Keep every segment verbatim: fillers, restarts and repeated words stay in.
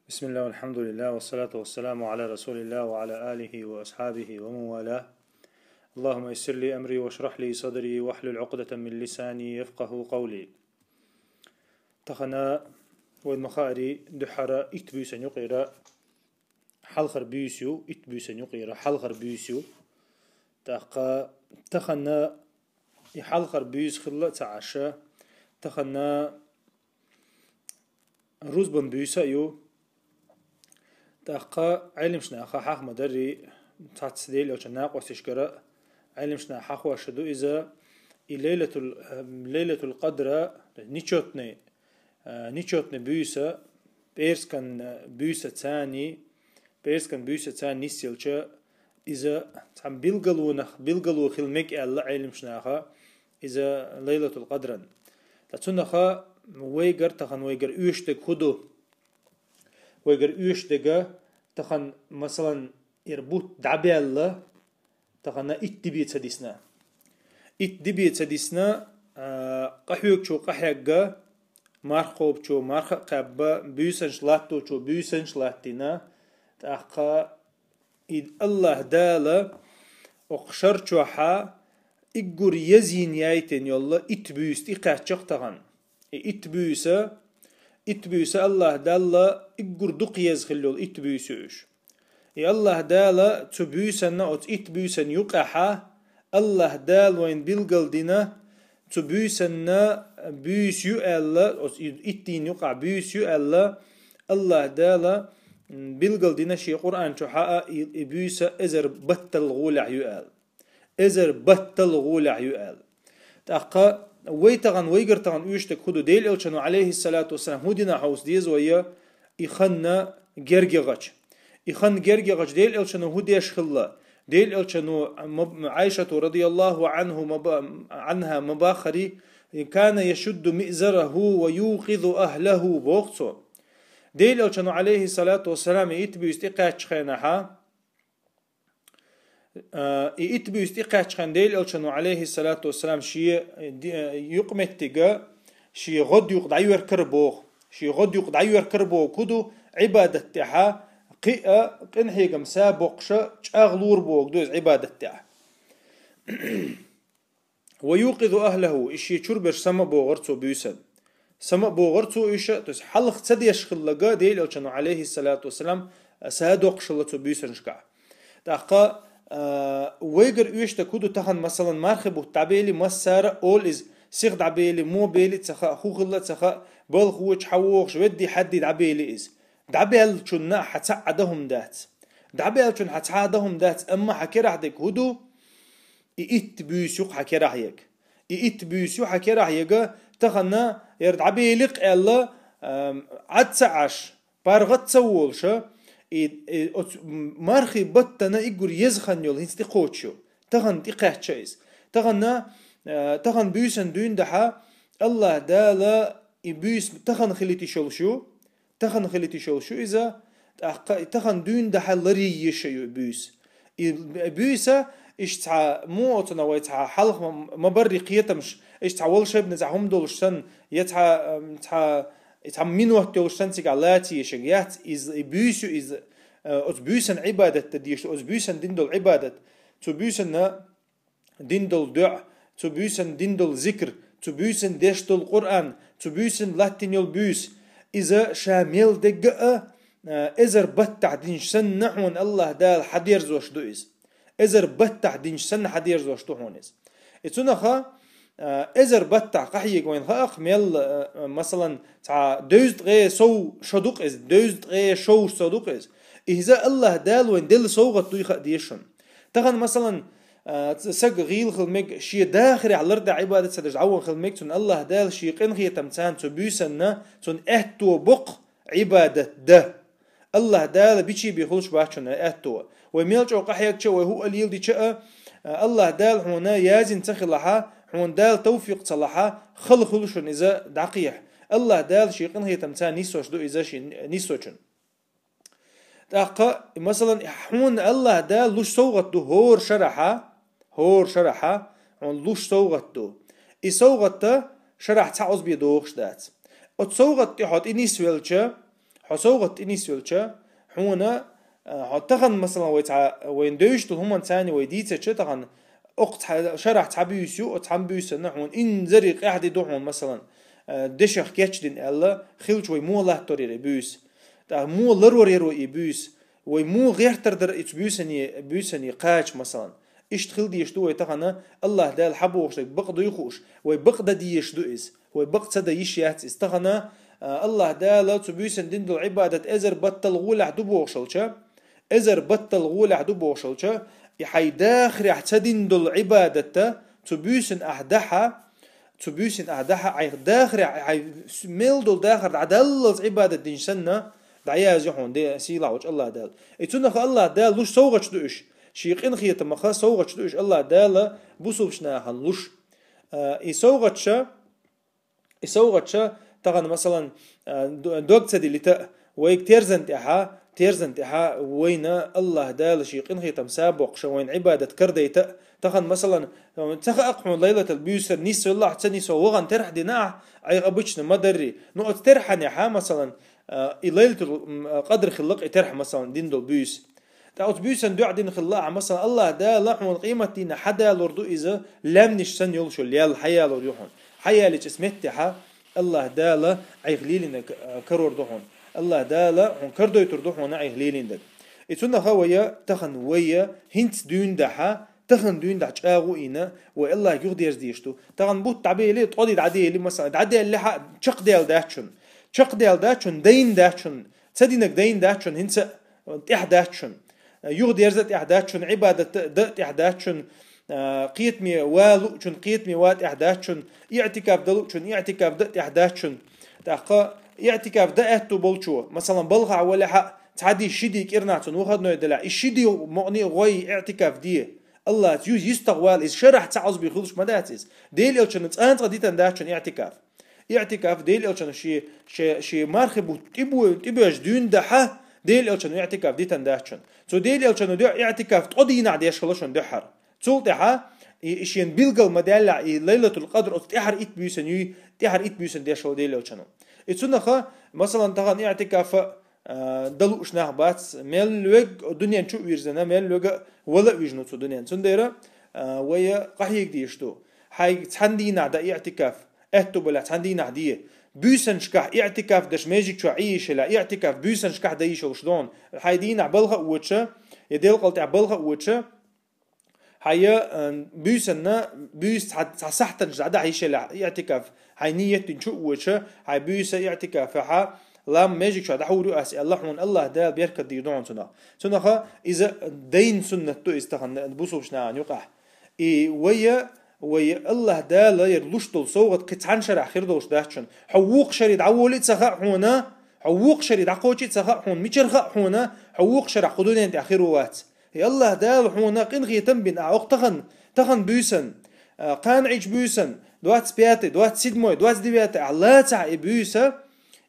بسم الله والحمد لله والصلاة والسلام على رسول الله وعلى آله وأصحابه ومن والاه. اللهم يسر لي أمري واشرح لي صدري واحلل عقدة من لساني يفقهوا قولي. Тахана вай махари духара ит буьйсан юкъера хьалхар буьйс ю, ит буьйсан юкъера хьалхар буьйс ю. ТӀаккха тахана и хьалхар буьйс хилла ца Ӏаша, тахана рузбан буьйса а ю. ТӀаккха Ӏелимшнаха хьахма дарри цац Делелча накъостишкара Ӏелимшна хьахваша ду иза, и лейлатул, лейлатул къадра нечётный, нечётный буьйса, пӀерскан буьйса цани, пӀерскан буьйса цани нисселча, иза цхьан билгалонах, билгало хила мег аьлла Ӏелимшнаха, иза лейлатул къадран. Та цунаха вайгар тахан вайгар уьштаг худу. Вайгар уьштага тахан, масалан, ир бут дӀабаьлла, тахана ит дибе ца дисна. Ит дибе ца дисна, къахьоьгчо къахьегга, марххобчо марха а кхаьбба, буьйсанш латточо буьйсанш латтина, тӀаккха и Аллах Дала окх шарчохьа иггур езйин яйтен йолла ит буьйс тӀи кхаьччах тахан. И ит буьйса, ит буьйса Аллах Далла иггур дукха ез хилла йолла ит буьйс ю уьш. И Аллах Дала цу буьйсанна оцу ит буьйсан юкъахьа Аллах Дала вайн билгал дина, цу буьйсанна буьйс ю аьлла, оцу и-, ит дийна юкъахь буьйс ю аьлла, Аллах Дала билгал дина шен Къуръан чу хьаа и, и буьйса эзар баттал гӀолехь ю аьлла. Эзар баттал гӀолехь ю аьлла. ТӀаккха вай тахан, вайгар тахан уьштаг худу Делелчано, алейхиссалату вассалам, хӀу дина хьовса деза вайя, и ханна гергегӀача. И хан гергегӀача Делелчано хӀу деш хилла. Делелчано Ӏайшату радияллаху анху маба-, анха мабахари, кана яшудду миъзараху ва юкъизу ахлаху боху цо. Делелчано, алейхиссалату вассалам, и ит буьйс тӀи кхаьчча хенахьа, и ит буьйс тӀи кхаьчча хенахьа Делелчано, алейхиссалату вассалам, шен юкъаметтига, шен гӀод юкъа дӀайоьркар боху. Шен гӀод юкъа дӀайоьркар боху куду Ӏибадат тӀехьа, кхиъа къинхьегам са боккхуша чӀагӀлур боху ду иза Ӏибадат тӀехьа. Ва юкъизу ахлаху, и шен чур берш сама а богӀар цо буьйсан. Сама а богӀар цо иша, то есть хьалха ца деш хиллага Делелчано, алейхиссалату вассалам, са доккхушалла цо буьйсанашкахь. ТӀаккха вайгар уьштаг хӀу ду тахан, масалан, мархи бутт дӀабели, массара а олу иза, сиха дӀабели, мо бели ца хаьа, хӀу хилла ца хаьа, балхочу хьан вохуш, ведди хьадди дӀабели иза. ДӀабаьллачунна хьан цхьа а дан хӀума дац. ДӀабаьллачунна хьан цхьа а дан хӀума дац, амма хьан керахь дерг хӀу ду? И ит буьйс ю хьан керахь ерг. И ит буьйс ю хьан керахь ерга, тахана яра дӀабеликъ аьлла, Ӏад ца Ӏаш, паргӀат ца волуша, и, и оцу мархи баттана иггур еза хан йолу хӀинца тӀекхочуш ю. Тахана тӀекхаьчча иза. Тахана, тахана буьйсан дуьйна дахьа, Аллах Дала и буьйс тахана хилийтиш йолуш ю, тахана хилийтиш йолуш ю иза, тӀаккха и тахана дуьйна дахьа ларий еша ю и буьйса. И буьйса, иштта цхьа, муха оцунах вай цхьа хьалха ма-, ма-барри кхетамаш, иштта цхьа волшебный цхьа хӀума долуш санна, я цхьа, ам, цхьа, и цхьа минот йолуш санна цигахь лаций ешаг яц, иза, и буьйса ю иза, а, оцу буьйсан Ӏибадат дан дийш, оцу буьйсан дин долу Ӏибадат, цу буьйсанна дин долу дуьа, цу буьйсан дин долу зикр, цу буьйсан деш долу Къуръан, цу буьйсан латтина йолу буьйса, иза ша мел дегга а, а, эзар баттахь динчу санна хьуна Аллах Дала хьадерзош ду иза. Эзар баттахь динчу санна хьадерзош ду хьуна иза. И цунаха, а, эзар баттахь къахьега вайн хаахь мел, а, а, масалан, цхьа девза ткъе сов шо ду-кх иза, девза ткъе шов шо ду-кх иза. Иза Аллах Дала вайн делла совгӀат дуй хаа деза шуна. Тахана, масалан, а, ц-, сага гӀийла хила мега, шен дахарехь ларда Ӏибадат ца деш дӀаван хила мега, цунна Аллах Дала шен къинхетам царна цу буьйсанна, цунна аьтто боккху Ӏибадат дан. Аллах Дала бичий бен хуьлуш бац шуна аьтто. Вай мел чӀогӀа къахьегча а, вай хӀуъа леладича а, а, Аллах Дала хьуна язйина ца хилахьа, хьуна Дала тавфикъ ца лахьа, хала хуьлу шуна иза дӀакхехьа. Аллах Дала шен къинхетам царна нисош ду иза шен нисочун. ТӀаккха, масалан, хьуна Аллах Дала луш совгӀат ду хӀора шарахьа, хӀора шарахьа хьуна луш совгӀат ду. И совгӀатта шарахь цхьа Ӏузбе дохуш дац. Оцу совгӀат тӀе хьо тӀе нисвелча, Хьо совгӀат тӀе нисвелча, хьона, а, хьо тахан, масалан, вай цхьа, вайна девзаш долу хӀуманца вай дийцача тахан, окху цхьа, шарахь цхьа буьйса ю, оцу цхьана буьйсанна хьона инзаре къаьхьа де ду хьона, масалан, а, дешах кечдина аьлла, хилча вай муха латтор яра и буьйса. ТӀаккха муха ларор яра и буьйса, вай муха гӀертар дара и цу буьйсане, буьйсане кхача, масалан. Иштта хила дезаш ду вай тахана, Аллаха Дала хьан бохуш дерг бакъ дуй хууш, вай бакъ дан дезаш ду иза. Вай бакъ ца дан йиш яц иза. Тахана, а, Аллаха Дала цу буьйсан дина долу Ӏибадат эзар баттал гӀолехь ду бохушалча, эзар баттал гӀолехь ду бохушалча, и хьайн дахарехь ца дина долу Ӏибадатта цу буьйсан ахь дахьа, цу буьйсан ахь дахьа, хьайн дахарехь, хьайн мел долу дахар дӀадаллалц Ӏибадат динча санна, дӀаяза ю хьуна де сийлахь волчу Аллаха Дала. И цунах Аллаха Дала луш совгӀаташ ду уьш. Шен къинхетамаха совгӀаташ ду уьш Аллаха Дала бусулбачу нахана луш. А, и совгӀатша, и совгӀатша, тахана, масалан, а, д-, дог ца дилита, вайга терзан тӀехьа, терзан тӀехьа вайна Аллаха Дала шен къинхетам сабоккхуша вайна Ӏибадат карадайта. Тахана, масалан, ца хаьа хьуна лайлатал буьйсар нисвеллахь, ца нисо вахана терхьа дина ахь, айхьа обычно ма дарри. Ну, оцу терхьанехьа, масалан, а, и лайлатул, м, къадр хилла и терхьа, масалан, дина долу буьйса. ТӀаккха оцу буьйсан дуьхьа дина хилла ахь, масалан, Аллаха Дала хьуна къематдийнахь хьан далор ду иза, лаьмнаш санна йолуш йолу ял хьан ялор ю хьуна. Хьан ялича аса меттехьа, Аллаха Дала айхьа лелийнарг, а, карор ду хьуна. Аллаха Дала хьуна карадойтур ду хьуна айхьа лелийнарг. И цунаха вайа, тахана вайа, хӀинца дуьйна дахьа, тахана дуьйна дахьа чӀагӀо йина, вай Аллахьга юхадерза дезаш ду. Тахана бутт дӀабели, ткъо де дӀадели, масалан, дӀаделлехьа, чекхдаьлла дац шуна. Чекхдаьлла дац шуна, дайна дац шуна. Ца динарг дайна дац шуна, хӀинца тӀехь дац шуна. Юхадерза тӀехь дац шуна, Ӏибадат дан тӀехь дац шуна, а, кхетаме ва луучун кхетаме ва тӀехь дац шуна, иӀтикаф дан луучун иӀтикаф дан тӀехь дац шуна. ТӀаккха иӀтикаф дан аьтту болчо, масалан, балхахь валехьа, цхьа ди, ши ди кӀирнахь цунна выходной далехь, и ши ди мукъане а гӀой иӀтикаф де. Аллаца юз йистагӀ вала, иза шарахь ца Ӏозбе хуьлуш ма дац иза. Дела элчана цкъа-цкъа дитан дац шуна иӀтикаф. ИӀтикаф Дела элчана ши, ши, ши мархи бутт тӀебо-, тӀебоьжча дуьйна дахьа, Дела элчана иӀтикаф дитан дац шуна. Цу Дела элчана дуьхьа иӀтикаф ткъо дийнахь деш хила шуна дуьххьара. Цул тӀаьхьа и, и шена билгал ма даьллехь, и Лайлатул Къадр оцу тӀаьхьара итт буьйсан юй, тӀаьхьара итт буьйсан деш хила Дела элчана. И цунаха, масалан, тахана иӀтикафа, а, дан лууш нах бац, мел вег дуьнен чу а вирзина, мел вега вала а вижна цу дуьнен. Цундела, а, вай къахьега дезаш ду. Хьайга цхьана дийнахь дан иӀтикаф, аьтту балехь цхьана дийнахь де. Буьйсанашкахь иӀтикаф деш межиг чохь Ӏийшалахь, иӀтикаф буьйсанашкахь дан йиш йолуш дона. Хьайн дийнахь балха а воьдуша, я делкъал тӀехь балха а воьдуша, хьайн, э, буьйсанна, буьйса цхьа, цхьа сахьтанаш дӀадахьа йиш елахь иӀтикаф, хьайн ниет дина чу а воьдуша, хьайн буьйса иӀтикафехьа, лам межиг чохь дӀахьур ю ас аьлла, хьуна Аллаха Дала беркат дийр ду хьуна цунах. Цунаха иза дайн суннат ду иза тахана бусулбачу нахана юкъахь. И вайа, вай Аллаха Дала яр луш долу совгӀат кхин цхьана шарахь хир долуш дац шуна. Хьо вукху шаре дӀаволий а ца хаьа хьуна, хьо вукху шаре дӀакхочий а ца хаьа хьуна, мичара хаьа хьуна, хьо вукху шарахь кху дуьнен тӀехь хир ву вац. И Аллаха Дала хьуна къинхетам бина, а, окху тахан, тахан буьйсан, а, кхана Ӏийча буьйсан, двадцать пятый, двадцать седьмой, двадцать девятый, а, лацахь и буьйса,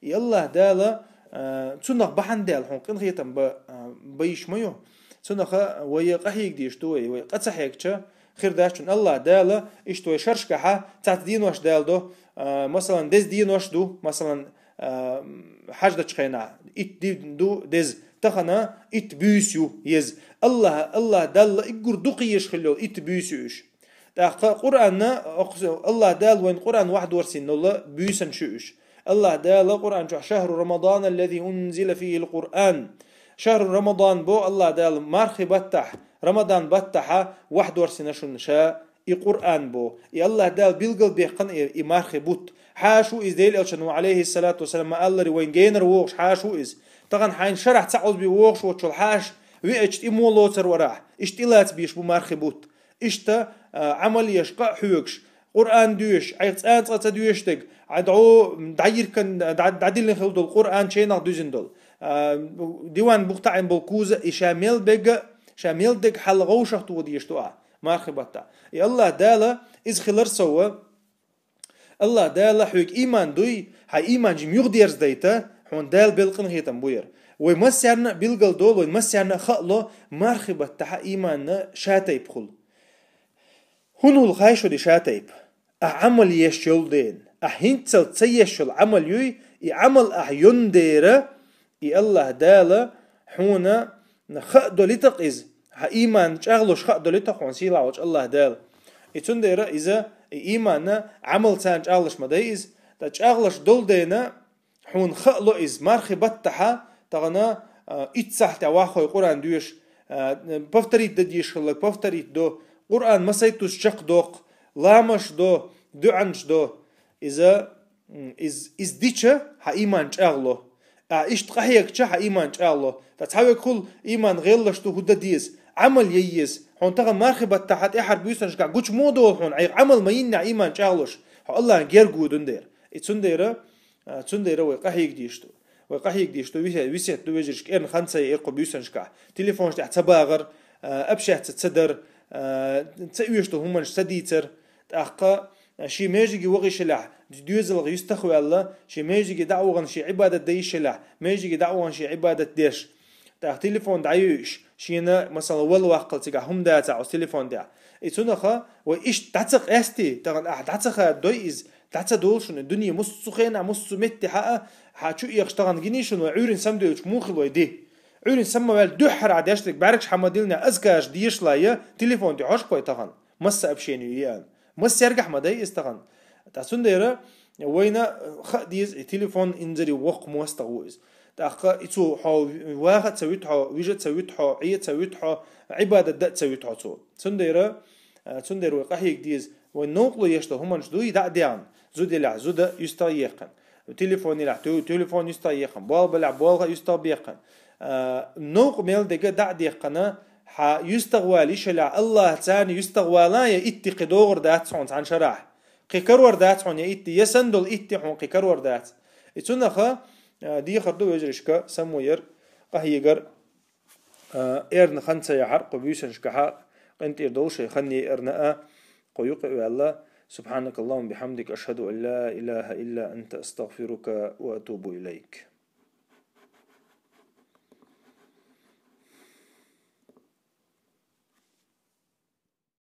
и Аллаха Дала, а, цунах бахьана даьлла хьуна къинхетам ба-, а, байиш ма ю. Цунаха вай къахьега дезаш ду вай, вай къа ца хьегча, хир дац шуна. Аллаха Дала, иштта вай шаршкахьа, цхьацца денош дала до, а, масалан, деза денош ду, масалан, а, хьаьждачу хенахь, итт ди ду деза, тахана итт буьйса ю еза. Аллаха, Аллаха Далла иггур дукха езаш хилла йолу итт буьйса ю уьш. ТӀаккха Къуръанна, Аллаха Дала вайн Къуръан вахьдорсийна долу буьйсанаш ю уьш. Аллаха Дала Къуръан чохь: «Шахру Рамадан аллази унзила фихил Къуръан». Шахру Рамадан бо Аллаха Дала мархи баттахь, Рамадан баттахьа вахьдорсийна шуна ша и Къуръан бо. И Аллаха Дала билгалбехкана и, и мархи бутт. Хьаша ву иза Дела элчана ву, алейхиссалату вассалам, ма аллари вайн генара вогӀуш хьаша ву иза. Тахана хьайна шарахь ца Ӏозбе вогӀуш волчул хьаша веача тӀе мо лоцар варахь, иштта тӀелаца беш бу мархи бутт. Иштта, а, Ӏамал еш къа а хьоьгуш, Къуръан доьшуш, айхьа цкъа а ца доьшуш дерг, айхьа дӀо, дӀайиркан, дӀа-, дӀадиллина хила долу Къуръан ченах дуьзина долу. А, диван бухтаӀина болу куза, и ша мел бега, ша мел дега хьал гӀовшах тоха дезаш ду ахь, мархи баттахь. И Аллаха Дала иза хилар сова, Аллаха Дала хьоьга ийман дуй, хьайн ийман жима юхадерзадайта, хьуна Дала белла къинхетам бу яра. Вай массарна а билгал долу, вай массарна а хаало, мархи баттахьа ийманна ша тайпа хула. ХӀунда хула хьайшуди ша тайпа? Ахь Ӏамал еш йолу ден, ахь хӀинццалц ца еш йолу Ӏамал юй, и Ӏамал ахь йонна дера, И Аллахь Дала хьуна хаа долитакъ из, хьа иман чӀагӀлуш хаа долитакъ хьуна сийлахь волчу Аллахь Дала. И цундела иза, и иманна Ӏамал царна чӀагӀлуш ма дай иза, ткъа чӀагӀлуш долу дайна, хьуна хаа ло иза, мархи баттахьа, тахана, а, иццахь тӀе ваххой Къуръан доьшу, а, повторить дан дийш хилларг, повторить до, Къуръан масайттуш чекхдоккху, ламаш до, дуьӀанаш до. Иза, м, из, из дича, хьа иман чӀагӀло. А иштта къахьегча, хьа иман чӀагӀло. Ткъа цхьа векхул иман гӀеллаш ду, хӀу дан деза, Ӏамал яй еза. Хьуна тахана мархи баттахьа тӀаьхьара буьйсанашкахь гучу мо долу хьуна, ӀайгӀа Ӏамал ма йиннехь иман чӀагӀлуш, хьо Аллахьан герга ву дундера. И цундера, а, цундера вай къахьега дийш ду. Вай къахьега дийш ду, висе-, висет ду вежаршка, эрна хан ца яйра кху буьйсанашкахь. Телефонаш тӀехь ца багӀар, а, общаться ца дар, а, ца оьшу ду хӀуманаш ца дийцар. ТӀаккха, а, шен межиге вахийшалахь, доьзалгӀа юьстах ваьлла, шен межиге дӀа а вахана, шен Ӏибадат дайшалахь, межиге дӀа а вахана, шен Ӏибадат деш. ТӀаккха телефон дӀайуьйш, шена, масала, вала ваккхал цигахь хӀума дацахь оцу телефон тӀехь. И цунаха вай иштта дӀа ца къести, тахана ахь дӀа ца хададой иза, дӀа ца долу шуна, и дуьне муссу хенахь, муссу метте хьаа, хьа чу экхаш тахана гиний шуна, вай Ӏуьйрин самдевлча муха хилой ди. Ӏуьйрин самма ваьлла дуьххьара дешнарг бӀаьргаш хьама дилна азкараш дешалая, телефон тӀе хьожуш вай тахана. Масса общение ю еана. Массаьргахь ма дай иза тахана. Ткъа цундела вайна хаа деза, и телефон инзаре воккха мостагӀа ву иза. ТӀаккха и цо хьо ваха а ца вуьту хьо, вижа а ца вуьту хьо, Ӏе а ца вуьту хьо, Ӏибадат дан а ца вуьту хьо цо. Цундела, а, цундела вай къахьега деза, вай новкъарло еш долу хӀуманаш дуй дӀа а дехна, зуда елахь зуда юьстах а екхна. Телефон елахь ту-, телефон юьстах а екхна, болх белахь болх а юьстах а бекхна. А, новкъа мел дерг дӀа а декхна, хьан юьстах вала йиш елахь, Аллахь царна юьстах вала я итти кхин догӀур дац хьуна цхьана шарахь. Кхин карор дац хьуна я итти, я санна долу итти хьуна кхин карор дац. И цунаха, а, дехар ду вежаршка, самояр, къахьегар, а, эрна хан ца яхьар, кху буьйсанашкахьа къинтӀера долу шайн хан еарна а, кху юкъа а ваьлла. سبحانك اللهم بحمدك، أشهد أن لا إله إلا أنت، أستغفرك وأتوب إليك.